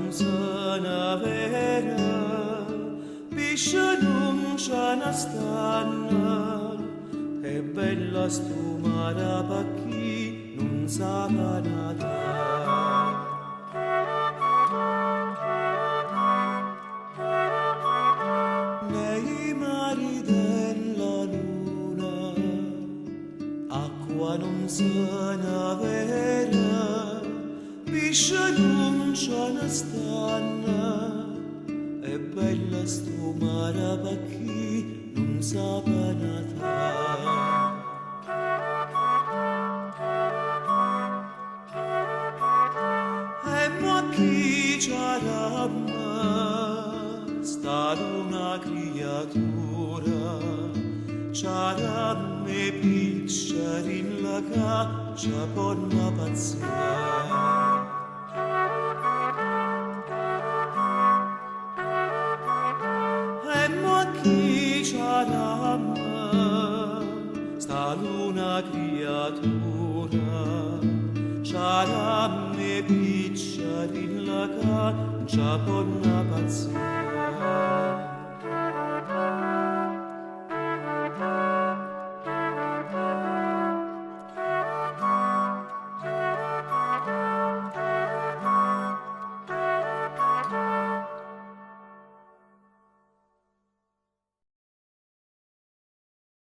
nun se ne vede, pesce nun ce ne stanno. È bella stu mare per chi nun sape natà. Nei mari della luna, acqua non se ne vede, pesce nun ce ne stanno. È bella stu mare per chi nun sape natà. E mo chi c'era sta luna creatura, c'era me piccerilla che ci ponno pazziare. E mo chi c'era sta luna creatura, c'era me piccerilla che ci ponno pazziare.